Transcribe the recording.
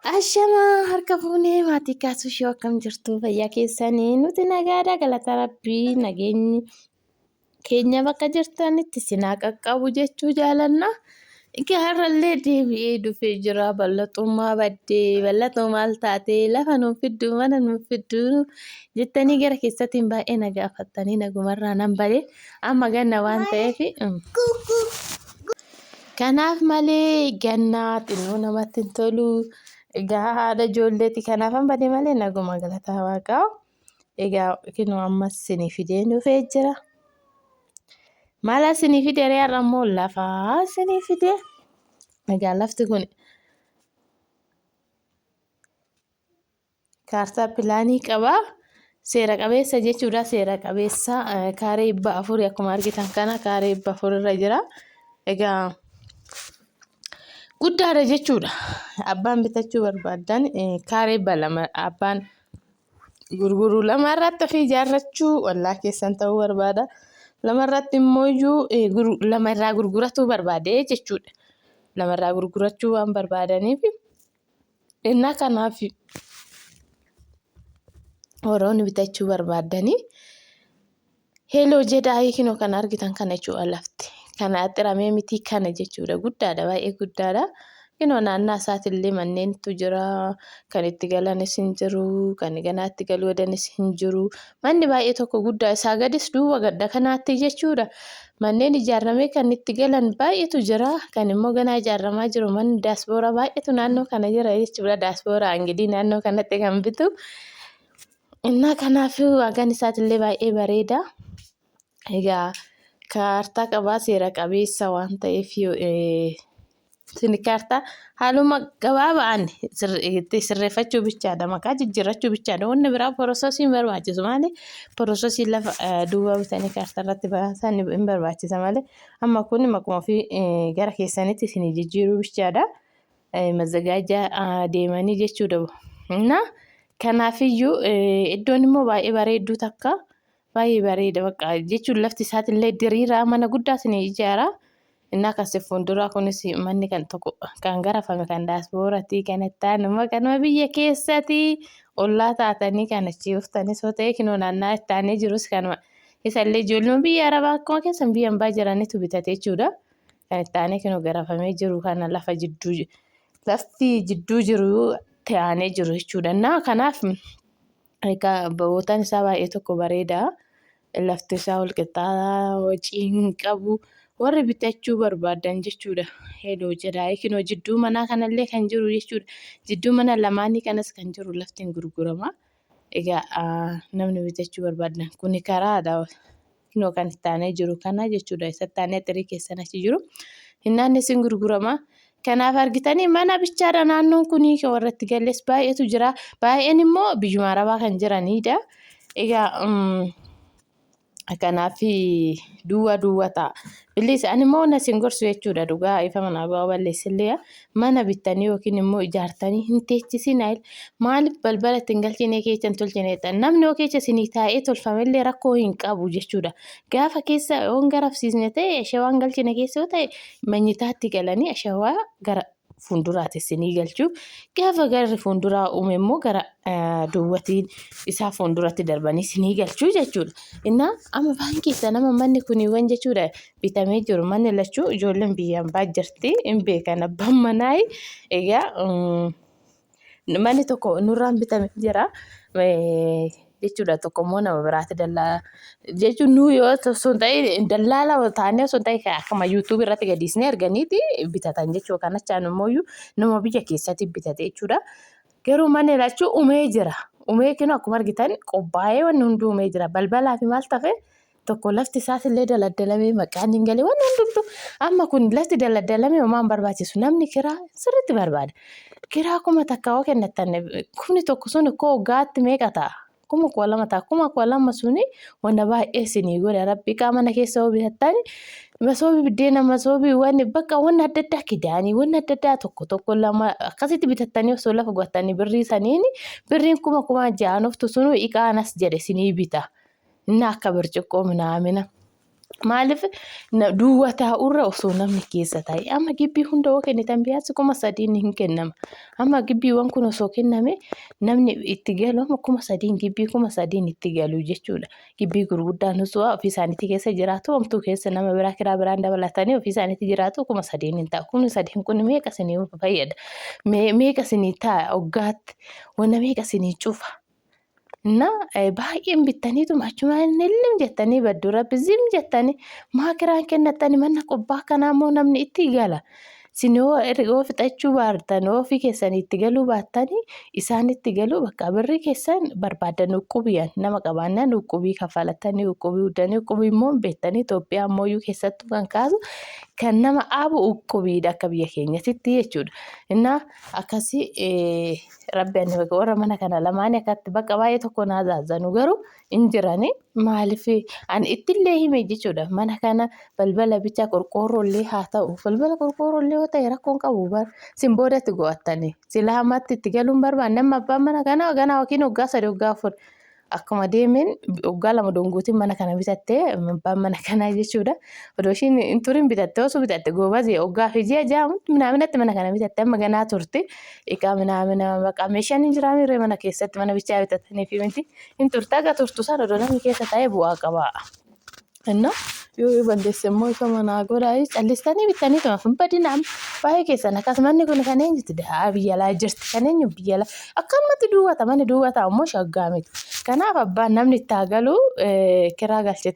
Ashamaa harka fuunee maatii kaasuu shoo akkam jirtu fayyaa keessanii nuti nagaadha galata rabbii nageenyi keenya bakka jirtanitti isin haa qaqqabu jechuu jaalanna. Egaa har'allee deebi'ee dhufee jira bal'axummaa baddee bal'axoo maal taatee lafa nuuf fiddu mana nuuf fiddu jettanii gara keessattiin baay'ee na gaafattanii nagumarraa nan bade amma ganna waan ta'eef. Kanaaf malee gannaa xinnoo namatti hin tolu. Egaa haadha ijoolleeti kanaafan bade malee naguma galataa waaqaa. Egaa kinoo ammas isinii fidee dhufee jira. Maal isinii fide ree har'a immoo lafaa isinii fide. Egaa lafti kun Kaartaa pilaanii qaba. Seera qabeessa jechuudha. Seera qabeessa kaaree 400 akkuma argitan kana kaaree 400 irra jira. Egaa guddaadha jechuudha. Abbaan bitachuu barbaaddan kaaree 200 abbaan gurguruu lama irratti ofii ijaarrachuu ollaa keessan ta'uu barbaada. Lama irratti immoo iyyuu lama irraa gurguratuu barbaade jechuudha. Lama irraa gurgurachuu waan barbaadaniif Innaa kanaaf warroonni bitachuu barbaaddanii heloo jedhaa kinoo kan argitan kana jechuudha lafti. Kana xiramee miti kana jechuudha guddaadha baay'ee guddaadha. Kinoo naannaa isaatillee manneentu jira kan itti galanis hin jiru kan ganaa itti galuu hedanis hin jiru. Manni baay'ee tokko guddaa isaa gadis duuba gadda kanaatti jechuudha. Manneen ijaarramee kan itti galan baay'eetu jira. Kan immoo ganaa ijaarramaa jiru manni daasbooraa baay'eetu naannoo kana jira jechuudha. Daasbooraa ingidii naannoo kanatti kan bitu. Innaa kanaaf waagaan isaatillee baay'ee bareeda. Egaa kaartaa qabaa seera qabeessa waan ta'eef Isin kaartaa haaluma gabaabaan itti sirreeffachuu bichaadha. Maqaa jijjiirrachuu bichaadha. Wanni biraa porososii hin barbaachisu maali? Porososii lafa duwwaa bitanii kaartaa irratti baasan hin barbaachisa malee. Amma kun maquma ofii gara keessanitti isin jijjiiruu bichaadha. Mazagaajaa deemanii jechuudha. Na kanaafiyyuu iddoon immoo baay'ee bareedduu takka baay'ee bareeda bakka jechuun lafti isaatillee diriiraa mana guddaa isin ijaara. Innaa kan si fuulduraa kunis manni kan tokko kan garafame kan daasbooratii kan itti aanu immoo kanuma biyya keessati ollaa taatanii kan achii dhuftanis yoo ta'e kinoo naannaa itti aanee jirus kanuma isallee ijoolluma biyya arabaa akkuma keessan biyya ambaa jiranitu bitate jechuudha. Kan itti aanee kinoo garafamee jiru kana lafa jidduu lafti jidduu jiru itti aanee jiru jechuudha. Innaa kanaaf Egaa bootaan isaa baay'ee tokko bareeda. Lafti isaa wal qixxaataa wacii hin qabu. Warri bitachuu barbaadan jechuudha. Heloo jedha. Kinoo jidduu manaa kanallee kan jiru jechuudha. Jidduu mana lamaanii kanas kan jiru lafti hin gurgurama. Egaa namni bitachuu barbaadan kuni karaadha. Kinoo kan itti aanee jiru kana jechuudha. Isa itti aanee xirii keessan achi jiru. Hinnaanni isin gurgurama. Kanaaf argitanii mana bichaadha naannoon kun warra itti galles baay'eetu jira. Baay'een immoo biyyuma arabaa kan jiranidha. Egaa kanaaf duwwaa duwwaa ta'a. Bilisa ani immoo na isin gorsu jechuudha dhugaa ifa manaa bu'aa balleessillee mana bittanii yookiin immoo ijaartanii hin teechisinaa. Maaliif balbala ittiin galchine keessa hin tolchine jettan? Namni yoo keessa isinii taa'ee tolfamellee rakkoo hin qabu jechuudha. Gaafa keessa yoo hin garafsiisne ta'e ashawaan galchine keessa yoo ta'e manyitaatti galanii ashawaa gara fuulduraatti isinii galchu. Gaafa garri fuulduraa uume immoo gara duwwatiin isaa fuulduratti darbanii isinii galchu jechuudha. Innaa amma baankii keessa nama manni kuniiwwan jechuudha bitamee jiru manni lachuu ijoolleen biyyaan baa jirti hin beekan abbaan manaa egaa manni tokko nurraan bitame jira jechuudha tokko immoo nama biraatti dallaa jechuun nu yoo osoo hin ta'in dallaala taanee osoo hin ta'in akkuma yuutuubii irratti gadhiisnee arganiiti bitatan jechuudha kan achaan immoo nama biyya keessatti bitate jechuudha. Garuu manni lachuu umee jira. Umee kinu akkuma argitan qophaa'ee wanni hunduu umee jira. Balbalaa fi maal tafe tokko lafti isaas illee daladdalamee maqaan hin galee wanni hundumtuu amma kun lafti daladdalamee homaa hin barbaachisu. Namni kiraa sirriitti barbaada. Kiraa 1000 yoo kennattan 10,000 sun koo waggaatti meeqa ta'a? 20,000 ta'a. 20,000 suni wanta baay'ee isinii godha. Rabbi qaama mana keessa yoo bitattan masoobii biddeena masoobii wanni bakka wanni adda addaa kidaanii wanni adda addaa tokko tokko lama akkasitti bitattanii osoo lafa godhattanii birrii saniin birriin kuma kuma ja'an oftu sunuu iqaanas jedhe isinii bita. Inni akka birciqqoo minaamina. Maaliif duwwaa taa'urra osoo namni keessa taa'e. Amma gibbii hunda yoo kennitan biyaansi 3000 hin kennama. Amma gibbiiwwan kun osoo kenname namni itti galu amma 3000 gibbii 3000 itti galu jechuudha. Gibbii gurguddaan osoo ofii isaaniitti keessa jiraatu homtuu keessa nama biraa kiraa biraan dabalatanii ofii isaaniitti jiraatu 3000 hin ta'a. 3000 kun meeqa isinii fayyada? Meeqa isinii ta'a hoggaatti? Wanna meeqa isinii cufa? እና baay'een bittaniituma achumaan illim jettanii baddu rabbi zim jettanii maa kiraan kennattanii mana qobbaa kanaa immoo namni itti gala. Isin yoo yoo fixachuu baattan yoo ofii keessanii itti galuu baattanii isaan itti galuu bakka birrii keessan barbaadan uqqubiyan nama qabaannaan uqqubii kaffalattanii uqqubii huddanii uqqubii immoo hin beektanii Itoophiyaa ammoo keessattuu kan kaasu kan nama aabu uqqubiidha akka biyya keenyatitti jechuudha. Innaa akkasii Rabbi ani warra mana kana lamaanii akkatti bakka baay'ee tokko naa zaazanu garuu hin jirani maaliif ani ittillee hime jechuudha mana kana balbala bicha qorqoorroollee haa ta'u balbala qorqoorroollee yoo ta'e rakkoon qabu bar sin boodatti go'attanii silaa ammatti itti galuun barbaanne amma abbaan mana kanaa ganaa yookiin waggaa 3 waggaa 4 Akkuma deemeen waggaa 2 donguutiin mana kana bitatte abbaan mana kanaa jechuudha. Odoo ishiin hin turin bitatte osoo bitatte goobazi waggaa fi ji'a 6 minaaminatti mana kana bitatte amma ganaa turte. Iqaa minaamina baqa meeshaan hin jiraa miree mana keessatti mana bichaa bitatanii fi miti hin turte aga turtu san odoo namni keessa taa'ee bu'aa qaba. Inna yoo yoo balleesse immoo ifa manaa godhaa callistanii bittanii tuma hin badinaa baay'ee keessan akkas manni kun kan eenyuti daa biyya alaa jirti kan eenyu biyya alaa akkanumatti duwwata manni duwwataa immoo shaggaa miti kanaaf abbaan namni itti haa galu kiraa galchite.